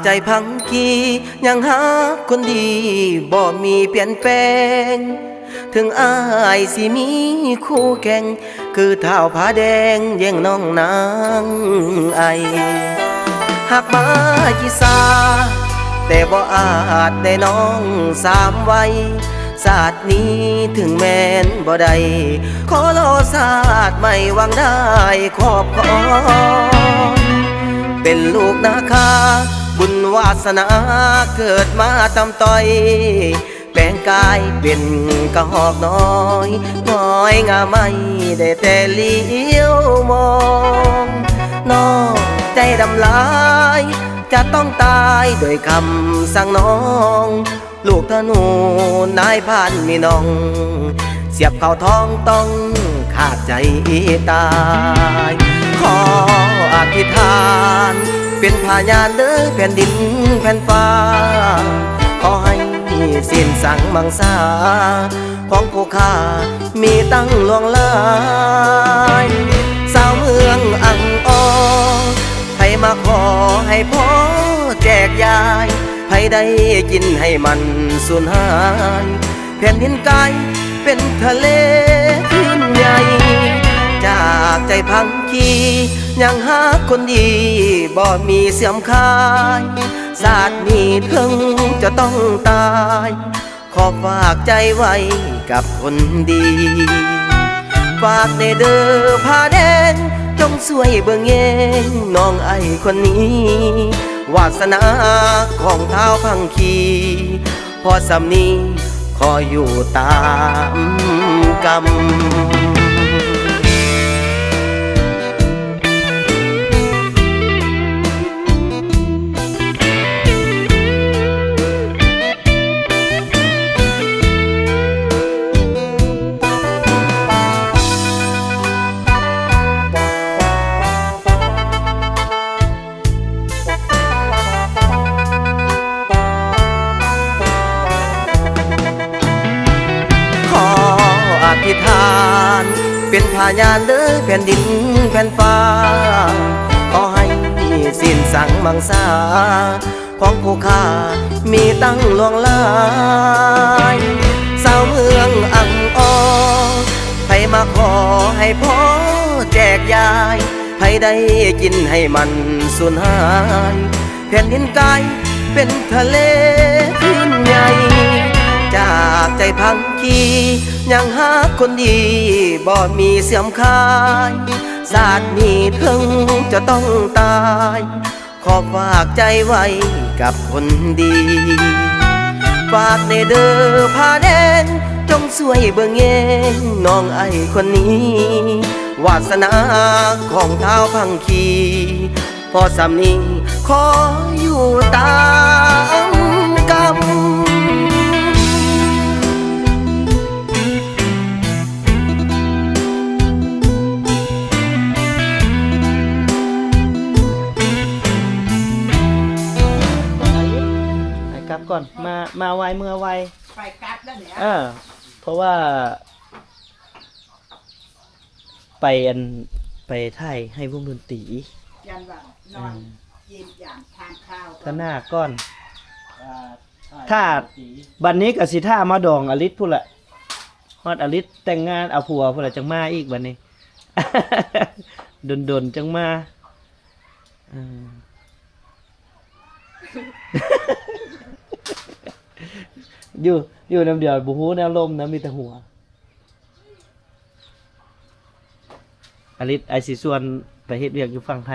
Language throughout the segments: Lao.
ໃຈພັງກີ ຍັງຮັກຄົນດີ ບໍ່ມີປ່ຽນແປງ. ເຖິງອ້າຍຊິມີຄູ່ແຂ່ງ ຄືທ້າວຜາແດງ ແຍ່ງນ້ອງນາງໄອ. ຮັກມາຈີສາ ແຕ່ບໍ່ອາດໄດ້ນ້ອງສາມໄວ. ຊາດນີ້ເຖິງແມ່ນບໍ່ໄດ້ ຂໍລໍຊາດໃໝ່ຫວັງໄດ້ຄອບຄອງ. ເປັນລູກນາຄາ ບຸນວາສະໜາເກີດມາຕ່ຳຕ້ອຍ. ແປງກາຍເປັນກະຮອກນ້ອຍ ງອຍງາມໄມ້ໄດ້ແຕ່ຫຼຽວມອງ. ນ້ອງໃຈດຳຫຼາຍ ຈະຕ້ອງຕາຍດ້ວຍຄຳສັ່ງນ້ອງ. ລູກທະນູນາຍພານມີນ້ອງ ສຽບເຂົ້າທ້ອງຕ້ອງຂາດໃຈຕາຍ. ຂໍອະທິຖານເປັນພະຍານເດີແຜ່ນດິນແຜ່ນຟ້າ ຂໍໃຫ້ສິ້ນສັງມັງສາ ຂອງຜູ້ຂ້າມີຕັ້ງຫຼວງຫຼາຍ. ຊາວເມືອງອັງອໍ ໃຜມາຂໍໃຫ້ພໍແຈກຢາຍ ໃຜໄດ້ກິນໃຫ້ມັນສູນຫາຍ. ແຜ່ນດິນກາຍເປັນທະເລພື້ນໃຫຍ່ ຈາກໃຈພັງຄີ ຍັງຮັກຄົນດີ ບໍ່ມີເສື່ອມຄາຍ. ຊາດນີ້ເຖິງຈະຕ້ອງຕາຍ ຂໍຝາກໃຈໄວ້ກັບຄົນດີ ຝາກແດ່ເດີຜາແດງ ຈົ່ງຊ່ວຍເບິ່ງແຍງນ້ອງໄອຄົນນີ້ ວາສະໜາຂອງທ້າວພັງຄີ ພໍສ່ຳນີ້ຂໍຢູ່ຕາມກຳ. ຂໍອະທິຖານເປັນພະຍານເດີແຜ່ນດິນແຜ່ນຟ້າ ຂໍໃຫ້ສິ້ນສັງມັງສາ ຂອງຜູ້ຂ້າມີຕັ້ງຫຼວງຫຼາຍ. ຊາວເມືອງອັງອໍ ໃຜມາຂໍໃຫ້ພໍແຈກຢາຍ ໃຜໄດ້ກິນໃຫ້ມັນສູນຫາຍ. ແຜ່ນດິນກາຍເປັນທະເລພື້ນໃຫຍ່ ຈາກໃຈພັງຄີ ຍັງຮັກຄົນດີ ບໍ່ມີເສື່ອມຄາຍ. ຊາດນີ້ເຖິງຈະຕ້ອງຕາຍ ຂໍຝາກໃຈໄວ້ກັບຄົນດີ ຝາກແດ່ເດີຜາແດງ ຈົ່ງຊ່ວຍເບິ່ງແຍງນ້ອງໄອຄົນນີ້ ວາສະໜາຂອງທ້າວພັງຄີ ພໍສ່ຳນີ້ຂໍຢູ່ຕາມກຳ. ໄປກັບກ່ອນ ມາ ມາໄວເມືອໄວ ໄປກັບແລ້ວແຫຼະ ເອີ ເພາະວ່າ ໄປອັນ ໄປຖ່າຍໃຫ້ວົງດົນຕີ ຢ້ານວ່ານອນ ເອີ ຢ້ຽມຢາມຖາມຂ່າວ ທະນາກ່ອນ ອ່າ ຖ້າ ບັດນີ້ກໍຊິຖ້າມາດອງອະລິດພຸ້ນລະ ຮອດອະລິດແຕ່ງງານເອົາຜົວພຸ້ນລະ ຈັ່ງມາອີກບັດນີ້ ດົນໆຈັ່ງມາ ເອີ ຢູ່ ຢູ່ນຳດຽວບໍ່ຮູ້ແນວລົມນະ ມີແຕ່ຫົວ. ອາລິດ ອ້າຍຊິຊວນໄປເຮັດວຽກຢູ່ຝັ່ງໄທ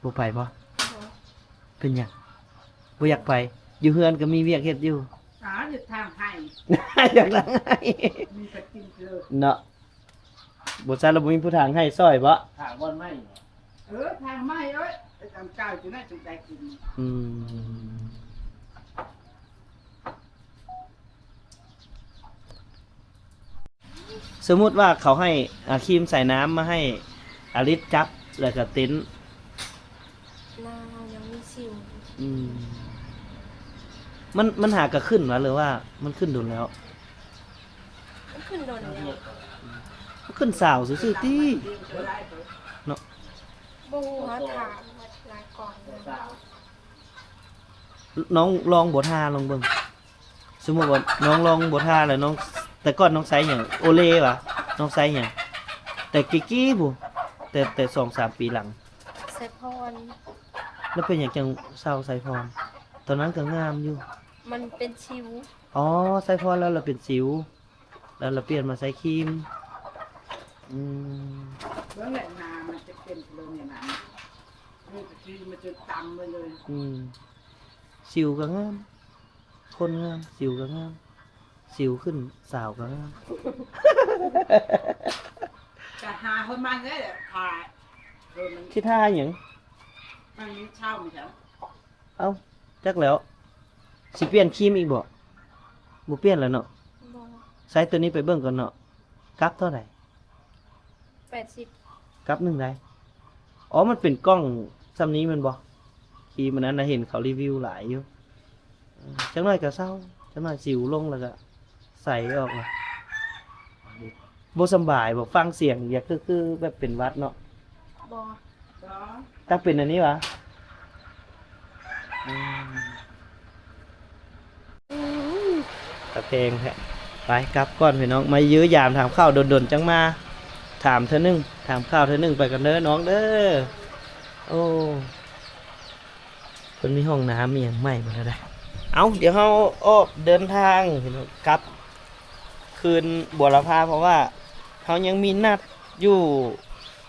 ບໍ່ໄປບໍ່? ບໍ່. ເປັນຫຍັງ? ບໍ່ຢາກໄປ? ຢູ່ເຮືອນກໍມີວຽກເຮັດຢູ່. ອໍ ເຮັດທາງໄຮ່ ຢາກທາງໄຮ່ ມີແຕ່ກິນເລີຍເນາະ. ບໍ່ຊັ້ນລະບໍ່ມີຜູ້ທາງໄຮ່ຊ່ອຍບໍ? ທາງບ່ອນໃໝ່ບໍ? ເອີ ທາງໃໝ່ເອີຍ ໄປຕາມເກົ່າຢູ່ນະ ຈັ່ງໄດ້ກິນ. ອືມ. ສົມມຸດວ່າເຂົາໃຫ້ ອ່າ ຄຣີມສາຍນ້ຳມາໃຫ້ອາລິດຈັບ ແລ້ວກະເຕັ້ນ ໜ້າເຮົາຍັງມີສິວ. ອືມ ມັນ ມັນຫາກະຂຶ້ນຫວາ ຫຼືວ່າມັນຂຶ້ນດົນແລ້ວ? ມັນຂຶ້ນດົນແລ້ວ ມັນຂຶ້ນສາວຊື່ໆຕິເນາະ. ບໍ່ຮູ້ ເຮົາຖາມວ່າຫຼາຍ ນ້ອງລອງບໍ່ທາລອງເບິ່ງ. ສົມມຸດວ່ານ້ອງລອງບໍ່ທາແລ້ວ ນ້ອງ ແຕ່ກ່ອນນ້ອງໃຊ້ຫຍັງ? ໂອເລຫວາ? ນ້ອງໃຊ້ຫຍັງ? ແຕ່ກີ້ໆພຸ້ນ ແຕ່ ແຕ່ສອງສາມປີຫຼັງ ໃຊ້ພອນ. ແລ້ວເປັນຫຍັງຈັ່ງເຊົາໃຊ້ພອນ? ຕອນນັ້ນກໍງາມຢູ່. ມັນເປັນສິວ. ອໍ ໃຊ້ພອນແລ້ວລະເປັນສິວ ແລ້ວລະປ່ຽນມາໃຊ້ຄຣີມ. ອືມ ເບິ່ງແຫຼະ ໜ້າມັນຈະເປັນໂລນີ້ນະ ຄືຕະກີ້ມັນຈະຕຳໄປເລີຍ. ອືມ ສິວກໍງາມ ຄົນງາມ ສິວກໍງາມ ສິວຂຶ້ນ ສາວກໍງາມ. ຈະຫາຄົນໃໝ່ໄດ້ແຫຼະ ຖ້າ ເອີ ມັນ ຊິທາຫຍັງ? ມັນເຊົ້າແລ້ວ. ເອົ້າ ຈັກແລ້ວ ຊິປ່ຽນຄຣີມອີກບໍ່? ບໍ່ປ່ຽນແລ້ວເນາະ. ບໍ່. ໃຊ້ໂຕນີ້ໄປເບິ່ງກ່ອນເນາະ. ກັບເທົ່າໃດ? ແປດສິບ. ກັບໜຶ່ງໃດ? ອໍ ມັນເປັນກ່ອງສ່ຳນີ້ແມ່ນບໍ່? ຄຣີມອັນນັ້ນນະ ເຫັນເຂົາຣີວິວຫຼາຍຢູ່. ເອີ ຈັກໜ້ອຍກໍເຊົາ ຈັກໜ້ອຍສິວລົງແລ້ວກໍໃສອອກລະ. ບໍ່ສຳບາຍບໍ່? ຟັງສຽງຢາກຄື ຄືແບບເປັນຫວັດເນາະ. ບໍ່. ຕັກເປັນອັນນີ້ຫວາ? ອືມ ຕາແພງແທ້. ໄປກັບກ່ອນພີ່ນ້ອງ ມາເຢີຍຢາມຖາມຂ່າວດົນໆ ຈັ່ງມາຖາມເທື່ອໜຶ່ງ ຖາມຂ່າວເທື່ອໜຶ່ງ. ໄປກັນເດີນ້ອງເດີ. ໂອ້ ເພິ່ນມີຫ້ອງນ້ຳມີຫຍັງໃໝ່ໝົດແລ້ວເດ້. ເອົ້າ ດຽວເຮົາອອກເດີນທາງພີ່ນ້ອງ ກັບຄືນບົວລະພາ ເພາະວ່າເຮົາຍັງມີນັດຢູ່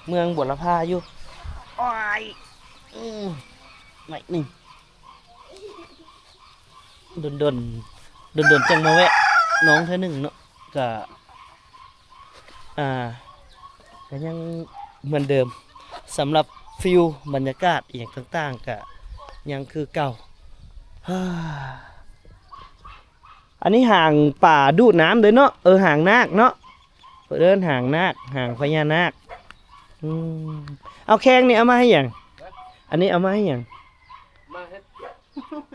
ເມືອງບົວລະພາຢູ່. ໂອ້ຍ ອືມ ໜ້ອຍໜຶ່ງ ດົນໆ ດົນໆ ຈັ່ງມາແວະນ້ອງເທື່ອໜຶ່ງເນາະ. ກະ ອ່າ ກະຍັງເໝືອນເດີມ ສຳລັບຟີວບັນຍາກາດອີ່ຫຍັງຕ່າງໆ ກະຍັງຄືເກົ່າ. ອັນນີ້ຫາງປາດູດນ້ຳເດ້ເນາະ. ເອີ ຫາງນາກເນາະ ເພິ່ນເອີ້ນຫາງນາກ ຫາງພະຍານາກ. ອືມ ເອົາແຄງນີ້ເອົາມາໃຫ້ຫຍັງ? ອັນນີ້ເອົາມາໃຫ້ຫຍັງ? ມາເຮັດ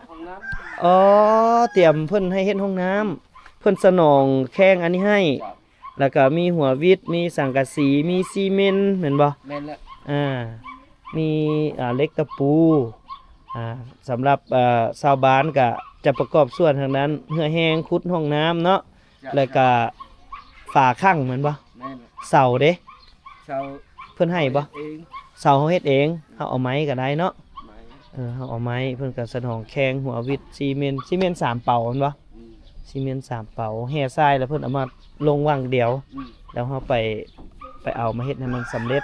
ຫ້ອງນ້ຳ. ອໍ ຕຽມເພິ່ນໃຫ້ເຮັດຫ້ອງນ້ຳ ເພິ່ນສະໜອງແຄງອັນນີ້ໃຫ້. ແລ້ວກໍມີຫົວວິດ ມີສັງກະສີ ມີຊີເມັນ ແມ່ນບໍ່? ແມ່ນແລ້ວ. ອ່າ ມີ ອ່າ ເຫຼັກຕະປູ. ອ່າ ສຳລັບ ເອີ ຊາວບ້ານກໍຈະປະກອບສ່ວນທາງດ້ານເຫື່ອແຮງ ຂຸດຫ້ອງນ້ຳເນາະ. ແລ້ວກໍຝາຄັ້ງແມ່ນບໍ່? ແມ່ນ. ເສົາເດ້? ເສົາ ເພິ່ນໃຫ້ບໍ່? ເຮົາເຮັດເອງ. ເສົາເຮົາເຮັດເອງ. ເຮົາເອົາໄມ້ກໍໄດ້ເນາະ. ໄມ້ ເອີ ເຮົາເອົາໄມ້ ເພິ່ນກໍສະໜອງແຄງ ຫົວວິດ ຊີເມັນ. ຊີເມັນສາມເປົາແມ່ນບໍ່? ອືມ ຊີເມັນສາມເປົາ ແຮ່ຊາຍ ແລ້ວເພິ່ນເອົາມາລົງຫວ່າງດຽວ. ອືມ ແລ້ວເຮົາໄປ ໄປເອົາມາເຮັດໃຫ້ມັນສຳເລັດ.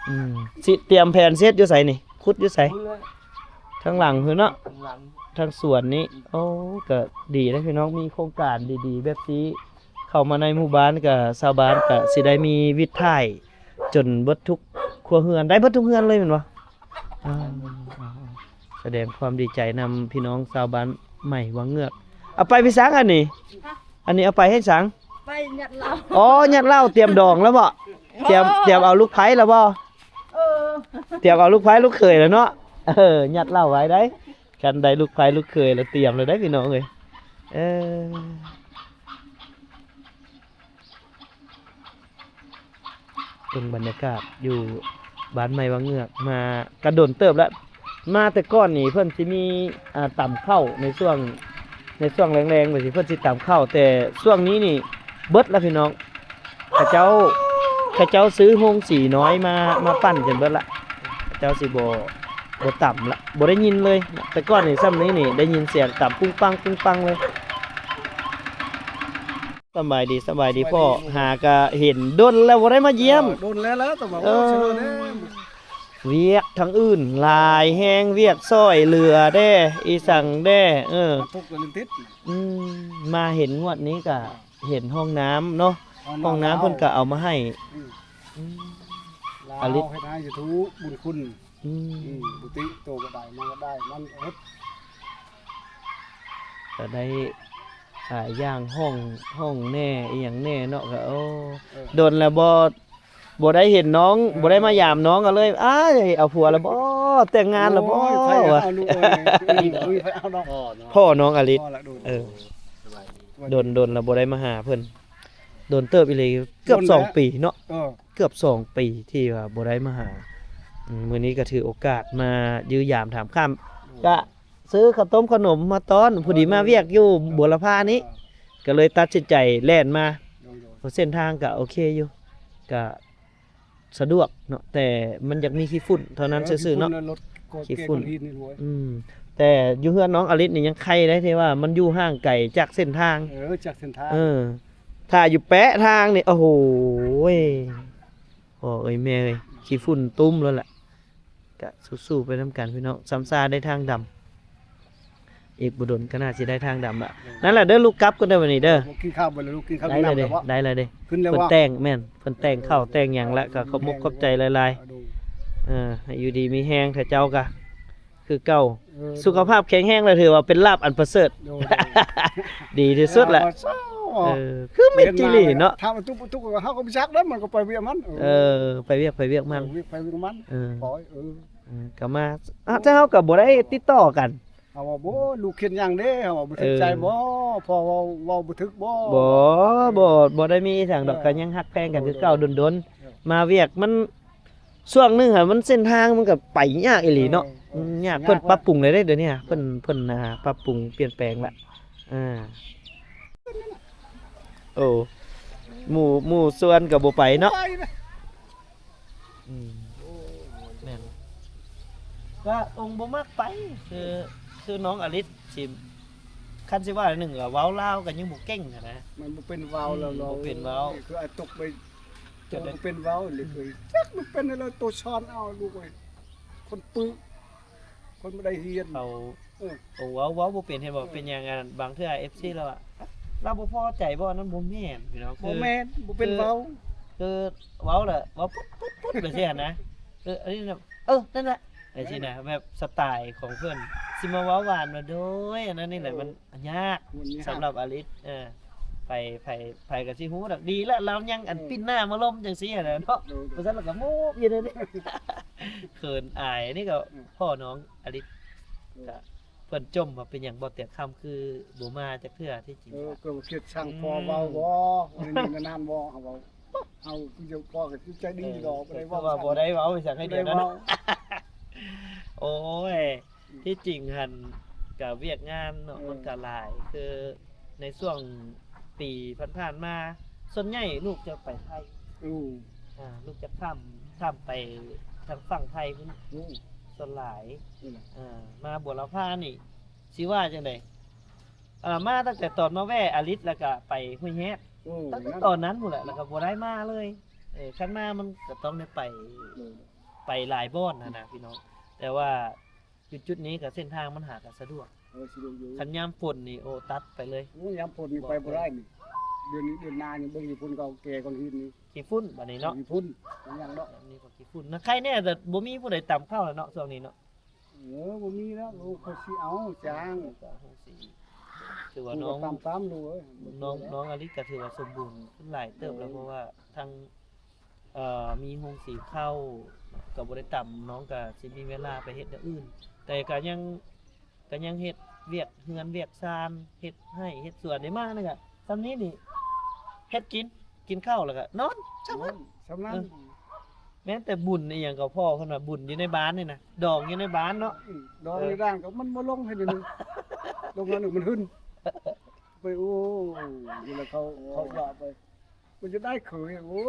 ອືມ ຊິຕຽມແຜນຊິເຮັດຢູ່ໃສນີ້? ຂຸດຢູ່ໃສ? ພຸ້ນແຫຼະ ທາງຫຼັງພຸ້ນເນາະ. ທາງຫຼັງ ທາງສວນນີ້. ອືມ ໂອ້ ກໍດີເດ້ພີ່ນ້ອງ ມີໂຄງການດີໆແບບນີ້ເຂົ້າມາໃນໝູ່ບ້ານ ກໍຊາວບ້ານກໍຊິໄດ້ມີວິດຖ່າຍ ຈົນເບິດທຸກຄົວເຮືອນ ໄດ້ເບິດທຸກເຮືອນເລີຍແມ່ນບໍ່? ອ່າ ສະແດງຄວາມດີໃຈນຳພີ່ນ້ອງຊາວບ້ານໃໝ່ວັງເງືອກ. ເອົາໄປໄປສັງອັນນີ້? ຮະ? ອັນນີ້ເອົາໄປເຮັດສັງ? ໄປຍັດເຫຼົ້າ. ອໍ ຍັດເຫຼົ້າ ຕຽມດອງແລ້ວບໍ່? ຕຽມ ຕຽມເອົາລູກໃພ້ແລ້ວບໍ່? ເອີ ຕຽມເອົາລູກໃພ້ລູກເຂີຍແລ້ວເນາະ. ເອີ ຍັດເຫຼົ້າໄວ້ໄດ໋ ຄັນໄດ້ລູກໃພ້ລູກເຂີຍແລ້ວ ຕຽມແລ້ວໄດ໋ພີ່ນ້ອງເອີຍ. ເອີ ເບິ່ງບັນຍາກາດຢູ່ບ້ານໃໝ່ວັງເງືອກ ມາກະດົນເຕີບແລ້ວ. ມາແຕ່ກ່ອນນີ້ເພິ່ນຊິມີ ອ່າ ຕຳເຂົ້າໃນຊ່ວງ ໃນຊ່ວງແລງໆ ວ່າຊິ ເພິ່ນຊິຕຳເຂົ້າ ແຕ່ຊ່ວງນີ້ນີ້ເບິດແລ້ວພີ່ນ້ອງ. ເຂົາເຈົ້າ ເຂົາເຈົ້າຊື້ໂຮງສີນ້ອຍມາ ມາປັ່ນຈົນເບິດລະ. ເຂົາເຈົ້າຊິບໍ່ ບໍ່ຕຳລະ ບໍ່ໄດ້ຍິນເລີຍ. ແຕ່ກ່ອນນີ້ ຊ່ຳນີ້ນີ້ໄດ້ຍິນສຽງຕຳປຸ້ງປັງ ປຸ້ງປັງເລີຍ. ສະບາຍດີ ສະບາຍດີພໍ່. ຫາກະເຫັນດົນແລ້ວບໍ່ໄດ້ມາຢ້ຽມ. ເອີ ດົນແລ້ວລະ ແຕ່ວ່າ ເອີ ໂອ້ ຊິໂດນແດ່ ວຽກທາງອື່ນຫຼາຍແຮງ ວຽກຊ່ອຍເຫຼືອແດ່ ອີ່ສັງແດ່. ເອີ ອືມ ມາເຫັນງວດນີ້ກະເຫັນຫ້ອງນ້ຳເນາະ ຫ້ອງນ້ຳເພິ່ນກະເອົາມາໃຫ້. ອືມ ອາລິດ ເຮັດໃຫ້ຢູທູບ ບຸນຄຸນ. ອືມ ອືມ ບຸຕິໂຕກໍໄດ້ ມັນກໍໄດ້ ມັນເຮັດ ກໍໄດ້ ອ່າ ຢ່າງຫ້ອງ ຫ້ອງແດ່ ອີ່ຫຍັງແດ່ເນາະ. ກໍ ໂອ້ ເອີ ດົນແລ້ວບໍ່ ບໍ່ໄດ້ເຫັນນ້ອງ ເອີ ບໍ່ໄດ້ມາຢາມນ້ອງ ກໍເລີຍ ອ້າຍ ເອົາຜົວແລ້ວບໍ່ ແຕ່ງງານແລ້ວບໍ່? ໂອ້ຍ ໃຜເອົາລູກເອີຍ ບໍ່ມີໃຜເອົາດອກ. ພໍ່ນ້ອງອາລິດ ພໍ່ລະ ໂດນ ເອີ ສະບາຍດີ ດົນ ດົນແລ້ວບໍ່ໄດ້ມາຫາເພິ່ນ ດົນເຕີບອີ່ຫຼີ ເກືອບສອງປີເນາະ. ເອີ ເກືອບສອງປີທີ່ວ່າບໍ່ໄດ້ມາຫາ. ອືມ ມື້ນີ້ກໍຖືໂອກາດມາຢ້ຽມຢາມຖາມຂ່າວ ກະຊື້ເຂົ້າຕົ້ມເຂົ້າໜົມມາຕ້ອນ ພໍດີມາວຽກຢູ່ບົວລະພານີ້ ກໍເລີຍຕັດສິນໃຈແລ່ນມາ ໂດຍໆ ເພາະເສັ້ນທາງກໍໂອເຄຢູ່ ກໍ ສະດວກເນາະ ແຕ່ມັນຢາກມີຂີ້ຝຸ່ນເທົ່ານັ້ນຊື່ໆເນາະ ເອີ ຂີ້ຝຸ່ນ ອືມ ແຕ່ຢູ່ເຮືອນນ້ອງອາລິດນີ້ຍັງໄຄໄດ໋ ທີ່ວ່າມັນຢູ່ຫ່າງໄກຈາກເສັ້ນທາງ ເອີ ຈາກເສັ້ນທາງ ເອີ ຖ້າຢູ່ແປະທາງນີ້ ໂອ້ໂຫ ພໍ່ເອີຍແມ່ເອີຍ ຂີ້ຝຸ່ນຕຸ້ມໂລດລະ ກະສູ້ໆໄປນຳກັນພີ່ນ້ອງ ຊ້ຳຊາໄດ້ທາງດຳ ອີກບໍ່ດົນກໍໜ້າຊິໄດ້ທາງດຳລະ ເອີ ນັ້ນລະເດີ ລູກກັບກ່ອນເດີບັດນີ້ເດີ ກິນເຂົ້າບໍ່ລະລູກ ກິນເຂົ້າ ໄດ້ລະເດ ໄດ້ລະເດ ຂຶ້ນແລ້ວ ເພິ່ນແຕ່ງ ແມ່ນ ເພິ່ນແຕ່ງເຂົ້າແຕ່ງຫຍັງລະ ກໍຂອບມຸກຂອບໃຈຫຼາຍໆ ເອີ ໃຫ້ຢູ່ດີມີແຮງເຖາະ ເຈົ້າກະຄືເກົ່າ ເອີ ສຸຂະພາບແຂງແຮງລະ ຖືວ່າເປັນລາບອັນປະເສີດ ໂດຍໆ ດີທີ່ສຸດລະ ເອີ ຄືແມ່ນຈີ່ຫຼີເນາະ ຖາມວ່າຕຸກບໍ່ຕຸກ ເຮົາກໍບໍ່ຈັກເດ້ ມັນກໍໄປວຽກມັນ ເອີ ໄປວຽກ ໄປວຽກມັນ ເອີ ໄປວຽກມັນ ເອີ ເອີ ກໍມາ ອ້າວ ແຕ່ເຮົາກໍບໍ່ໄດ້ຕິດຕໍ່ກັນ ເຮົາວ່າ ໂອ້ ລູກຂຽນຫຍັງເດ້ ເຮົາວ່າ ບໍ່ຖືກໃຈບໍ່ ເອີ ພໍ່ເວົ້າ ເວົ້າບໍ່ຖືກບໍ່ ບໍ່ ບໍ່ ບໍ່ໄດ້ມີອີ່ຫຍັງດອກ ເອີ ກໍຍັງຮັກແພງກັນຄືເກົ່າ ໂດຍໆ ດົນໆ ເອີ ມາວຽກມັນ ຊ່ວງໜຶ່ງຫັ້ນມັນເສັ້ນທາງມັນກໍໄປຍາກອີ່ຫຼີເນາະ ເອີ ມັນຍາກ ຍາກ ເພິ່ນປັບປຸງແລ້ວເດ້ ດຽວນີ້ ເພິ່ນ ເພິ່ນ ອ່າ ປັບປຸງປ່ຽນແປງລະ ອ່າ ໂອ້ ໝູ່ ໝູ່ຊວນກໍບໍ່ໄປເນາະ ບໍ່ໄປນະ ອືມ ແມ່ນ ກະອົງບໍ່ມັກໄປ ຄື ຄືນ້ອງອາລິດຊິ ຄັນຊິວ່າໜຶ່ງກະເວົ້າລາວກະຍັງບໍ່ເກັ່ງຫັ້ນນະ ມັນບໍ່ເປັນເວົ້າ ອືມ ແລ້ວເວົ້າ ບໍ່ເປັນເວົ້າ ຄືອາຕົກໄປ ໂຕບໍ່ເປັນເວົ້າເລີຍ ອືມ ຈັກມັນເປັນແນວໃດ ໂຕສອນເອົາລູກເອີຍ ຄົນປຶ ຄົນບໍ່ໄດ້ຮຽນ ເຂົາ ເອີ ໂອ້ ເວົ້າ ເວົ້າບໍ່ເປັນ ເຫັນບໍ່ ເອີ ເປັນຫຍັງ ອັນ ບາງເທື່ອເອັຟຊີລາວອະ ລາວບໍ່ພໍໃຈບໍ່ ອັນນັ້ນບໍ່ແມ່ນພີ່ນ້ອງ ບໍ່ແມ່ນ ຄື ບໍ່ເປັນເວົ້າ ຄືເວົ້າລະເວົ້າປຸດໆໆ ແບບຊີ້ຫັ້ນນະ ເອີ ອັນນີ້ນະ ເອີ ນັ້ນລະ ຈັ່ງຊີ້ນະ ແບບສະໄຕຂອງເພິ່ນ ຊິມາເວົ້າຫວານວ່າ ໂດຍ ອັນນັ້ນນີ້ແຫຼະ ເອີ ມັນຍາກ ມັນຍາກ ສຳລັບອາລິດ ເອີ ໃຜ ໃຜ ໃຜກໍຊິຮູ້ດອກ ດີລະ ລາວຍັງ ອັນ ເອີ ປິ່ນໜ້າມາລົມຈັ່ງຊີ້ຫັ້ນນະເນາະ ໂດຍ ບໍ່ຊັ້ນລະກໍໂມບຢູ່ໃນນີ້ ເຂີນອາຍ ອັນນີ້ກໍ ເອີ ພໍ່ນ້ອງອາລິດ ເອີ ກໍ ເພິ່ນຈົ່ມວ່າເປັນຫຍັງບໍ່ແຕ່ນຄຳຄືບໍ່ມາຈັກເທື່ອ ທີ່ຈິງ ເອີ ກໍບໍ່ຄິດຊ່າງພໍ່ເວົ້າບໍ່ ອືມ ອັນນີ້ນານບໍ່ ເຮົາເວົ້າ ເຮົາຄືຈະ ພໍ່ກໍຄືໃຈດີດອກ ເອີ ບໍ່ໄດ້ເວົ້າ ຄືວ່າບໍ່ໄດ້ເວົ້າ ບໍ່ໄດ້ເວົ້າ ໂອ້ຍ ອືມ ທີ່ຈິງຫັ້ນກະວຽກງານເນາະ ເອີ ມັນກະຫຼາຍ ຄືໃນຊ່ວງປີຜ່ານໆມາ ສ່ວນໃຫຍ່ລູກຈະໄປໄທ ອືມ ອ່າ ລູກຈະຂ້າມ ຂ້າມໄປທາງຝັ່ງໄທພຸ້ນ ອືມ ສ່ວນຫຼາຍ ອືມ ອ່າ ມາບົວລະພານີ້ ຊິວ່າຈັ່ງໃດ ອ່າ ມາຕັ້ງແຕ່ຕອນມາແວ່ອາລິດ ແລ້ວກະໄປຫ້ວຍແຮດ ໂອ້ ຕັ້ງແຕ່ຕອນນັ້ນພຸ້ນແຫຼະ ແລ້ວກະບໍ່ໄດ້ມາເລີຍ ເອີ ຄັນມາມັນກະຕ້ອງໄດ້ໄປ ໂດຍ ໄປຫຼາຍບ່ອນຫັ້ນນະພີ່ນ້ອງ ແຕ່ວ່າຈຸດໆນີ້ກະເສັ້ນທາງມັນຫາກະສະດວກ ເອີ ສະດວກຢູ່ ຄັນຍາມຝົນນີ້ ໂອ້ ຕັດໄປເລີຍ ໂອ້ ຍາມຝົນນີ້ໄປບໍ່ໄດ້ນີ້ ເດືອນນີ້ເດືອນໜ້ານີ້ເບິ່ງຢູ່ພຸ້ນ ເຂົາແກ່ກ້ອນຫີນນີ້ ຂີ້ຝຸ່ນບາດນີ້ເນາະ ຂີ້ຝຸ່ນ ຍັງດອກ ຍາມນີ້ກໍຂີ້ຝຸ່ນນະ ໄຄແນ່ ແຕ່ບໍ່ມີຜູ້ໃດຕຳເຂົ້າແລ້ວເນາະ ຊ່ວງນີ້ເນາະ ເອີ ບໍ່ມີແລ້ວ ໂອ້ ເຂົາຊິເອົາຈ້າງ ຖືວ່ານ້ອງ ຕາມຕາມລູກເອີຍ ນ້ອງ ນ້ອງອາລິດກໍຖືວ່າສົມບູນຂຶ້ນຫຼາຍເຕີບແລ້ວ ເອີ ເພາະວ່າທັງ ເອີ ມີໂຮງສີເຂົ້າ ກໍບໍ່ໄດ້ຕຳ ນ້ອງກໍຊິມີເວລາໄປເຮັດແນວອື່ນ ແຕ່ກໍຍັງ ກໍຍັງເຮັດວຽກເຮືອນວຽກຊານ ເຮັດໄຮ່ເຮັດສວນ ໄດ້ມານີ້ກໍຊ່ຳນີ້ນີ້ ເຮັດກິນ ກິນເຂົ້າແລ້ວກໍນອນ ຊ່ຳນັ້ນ ຊ່ຳນັ້ນ ເອີ ແມ່ນແຕ່ບຸນອີ່ຫຍັງກໍພໍ້ ເພິ່ນວ່າບຸນຢູ່ໃນບ້ານນີ້ນະ ດອງຢູ່ໃນບ້ານເນາະ ອືມ ດອງ ເອີ ຢູ່ດ້ານກໍມັນບໍ່ລົງໃຫ້ໜຶ່ງ ລົງແລ້ວໜຶ່ງມັນຫຶ່ນ ໄປ ໂອ້ ຢູ່ແລ້ວເຂົາ ເອີ ເຂົາຢາກໄປ ມັນຈະໄດ້ເຂີຍ ໂອ້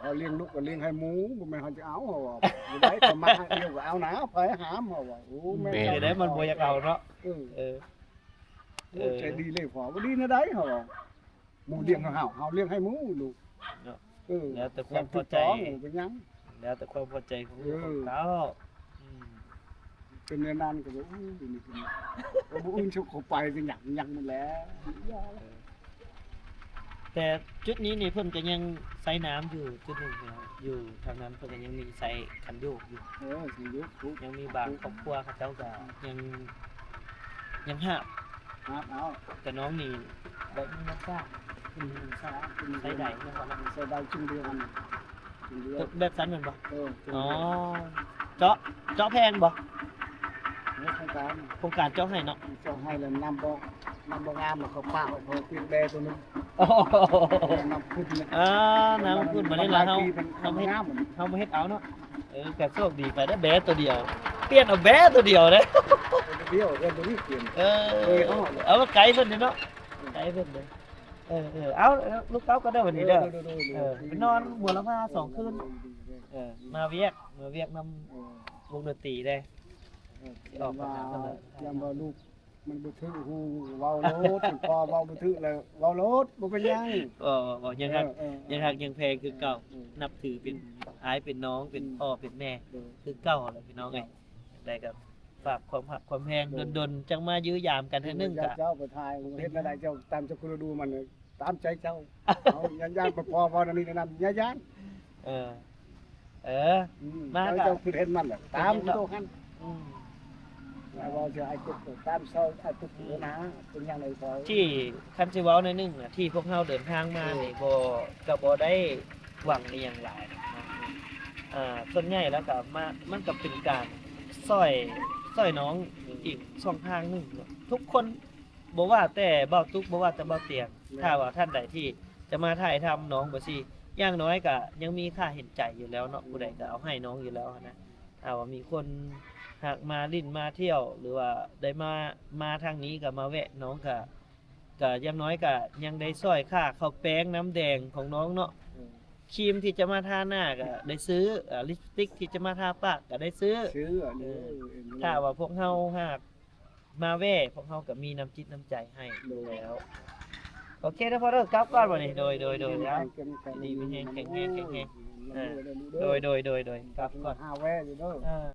ເຮົາລ້ຽງລູກກໍລ້ຽງໃຫ້ໝູ ບໍ່ແມ່ນເຮົາຈະເອົາ ເຮົາວ່າ ບໍ່ໄດ້ ເຂົາມາໃຫ້ດຽວກໍເອົານະ ໃຜຫ້າມ ເຮົາວ່າ ໂອ້ ແມ່ນ ແມ່ນ ໄດ້ ມັນບໍ່ຢາກເອົາເນາະ ເອີ ເອີ ເອີ ໂອ້ ໃຈດີເລີຍ ພໍ່ ບໍ່ດີແນວໃດ ເຮົາວ່າ ໝູລ້ຽງໃຫ້ເຮົາ ເຮົາລ້ຽງໃຫ້ໝູ ລູກ ເນາະ ເອີ ແລ້ວແຕ່ຄວາມພໍໃຈ ເປັນຫຍັງ ແລ້ວແຕ່ຄວາມພໍໃຈຂອງລູກຂອງເຕົ້າ ອືມ ເປັນແນວນັ້ນກໍບໍ່ ໂອ້ຍ ດຽວນີ້ກໍບໍ່ອື່ນ ຊຸກເຂົ້າໄປກໍຫຍັງຫຍັງໝົດແລ້ວ ເອີ ແຕ່ຈຸດນີ້ນີ້ເພິ່ນກໍຍັງໃຊ້ນ້ຳຢູ່ຈຸດໜຶ່ງເນາະ ຢູ່ທາງນັ້ນເພິ່ນກໍຍັງມີໃຊ້ຄັນໂຍກຢູ່ ເອີ ຄັນໂຍກ ຍັງມີບາງຄອບຄົວເຂົາເຈົ້າກໍຍັງ ຍັງຫາບ ຫາບເອົາ ແຕ່ນ້ອງນີ້ບໍ່ມີນ້ຳສາ ອືມ ນ້ຳສາ ອືມ ໃຊ້ໄດ້ແມ່ນບໍ່ເນາະ ໃຊ້ໄດ້ຈຸ່ມດຽວຫັ້ນ ແບບຊັ້ນແມ່ນບໍ່? ເອີ ເຈາະ ເຈາະແພງບໍ່? ໂຄງການ ໂຄງການເຈາະໃຫ້ເນາະ ເຈາະໃຫ້ແລ້ວນ້ຳບໍ່ ນ້ຳບໍ່ງາມ ເຂົາປະໄວ້ ເຂົາປິດແບຕົວໜຶ່ງ ນ້ຳຂຸ່ນ ເອີ ນ້ຳຂຸ່ນ ບາດນີ້ລະເຮົາ ເຮົາເຮັດ ເຮົາບໍ່ເຮັດເອົາເນາະ ເອີ ກໍໂຊກດີໄປເດີ ແບ້ຕົວດຽວ ປ່ຽນເອົາແບ້ຕົວດຽວເດ້ ດຽວເດີ ບໍ່ມີປ່ຽນ ເອີ ເອີ ເອົາ ເອົາໄກເພິ່ນເດ້ເນາະ ໄກເພິ່ນເດ້ ເອີ ເອີ ເອົາ ລູກເຕົ້າກໍໄດ້ບັດນີ້ເດີ ເອີ ໄປນອນບົວລະພາສອງຄືນ ເອີ ມາວຽກ ມາວຽກນຳວົງດົນຕີເດ້ ຊິອອກໄປຫາເພິ່ນ ຢ້ານວ່າລູກ ມັນບໍ່ຖືກຫູ ເວົ້າໂລດ ພໍ່ເວົ້າບໍ່ຖືກແລ້ວເວົ້າໂລດ ບໍ່ເປັນຫຍັງ ເອີ ເວົ້າຍັງຮັກ ເອີ ເອີ ຍັງຮັກຍັງແພງຄືເກົ່າ ເອີ ນັບຖືເປັນ ອືມ ອ້າຍເປັນນ້ອງ ເປັນ ອືມ ພໍ່ເປັນແມ່ ໂດຍ ຄືເກົ່າແຫຼະພີ່ນ້ອງເອີຍ ຈັ່ງໃດກໍຝາກຄວາມຮັກຄວາມແພງ ໂດຍ ດົນໆ ຈັ່ງມາຢ້ຽມຢາມກັນເທື່ອໜຶ່ງ ໂດຍ ກໍ ເຈົ້າໄປຖ່າຍ ເຮັດແນວໃດເຈົ້າຕາມໃຈກູລະດູມັນ ຕາມໃຈເຈົ້າ ເຮົາຢ້ານໆ ໄປພໍເວົ້າແນວນີ້ແນວນັ້ນ ຢ້ານໆ ເອີ ເອີ ອືມ ມາ ເຈົ້າ ກໍ ເຈົ້າຄືເຫັນມັນແຫຼະ ຕາມໂຕຫັ້ນ ອືມ ແລ້ວເວົ້າຊິໃຫ້ເຈັບຕົວ ຕາມເຊົາ ອາ ທຸກ ອືມ ນາ ເປັນຫຍັງໃດກໍ ທີ່ ຄັນຊິເວົ້າໜ້ອຍໜຶ່ງນະ ທີ່ພວກເຮົາເດີນທາງມານີ້ ເອີ ບໍ່ ກໍບໍ່ໄດ້ຫວັງອີ່ຫຍັງຫຼາຍນະ ອ່າ ສ່ວນໃຫຍ່ແລ້ວກໍມາ ມັນກໍເປັນການຊ່ອຍ ຊ່ອຍນ້ອງ ອືມ ອີກຊ່ອງທາງໜຶ່ງເນາະ ທຸກຄົນ ບໍ່ວ່າແຕ່ບ່າວຕຸກ ບໍ່ວ່າແຕ່ບ່າວຕຽງ ແມ່ນ ຖ້າວ່າທ່ານໃດທີ່ຈະມາຖ່າຍທຳນ້ອງບໍ່ຊີ້ ຢ່າງໜ້ອຍກະຍັງມີຄ່າເຫັນໃຈຢູ່ແລ້ວເນາະ ຜູ້ໃດກະເອົາໃຫ້ນ້ອງຢູ່ແລ້ວຫັ້ນນະ ຖ້າວ່າມີຄົນຫາກມາຫຼິ້ນມາທ່ຽວ ຫຼືວ່າໄດ້ມາ ມາທາງນີ້ກະມາແວະ ນ້ອງກະ ກະຢ່າງໜ້ອຍກະຍັງໄດ້ຊ່ອຍຄ່າເຂົ້າແປງນ້ຳແດງຂອງນ້ອງເນາະ ອືມ ຄຣີມທີ່ຈະມາທາໜ້າກະໄດ້ຊື້ ເອີ ລິບສະຕິກທີ່ຈະມາທາປາກກະໄດ້ຊື້ ຊື້ ເອີ ເອີ ຖ້າວ່າພວກເຮົາຫາກ ມາແວ່ ພວກເຮົາກໍມີນ້ຳຈິດນ້ຳໃຈໃຫ້ຢູ່ແລ້ວ ໂດຍ ໂອເຄເດີພໍ່ເດີ ກັບກ່ອນບັດນີ້ ໂດຍ ໂດຍ ໂດຍ ຢູ່ດີມີແຮງ ເນາະ ແຂງແຮງ ແຂງແຮງ ເອີ ໂດຍ ໂດຍ ໂດຍ ໂດຍ ກັບກ່ອນ ຫາແວ່ຢູ່ເດີ ເອີ.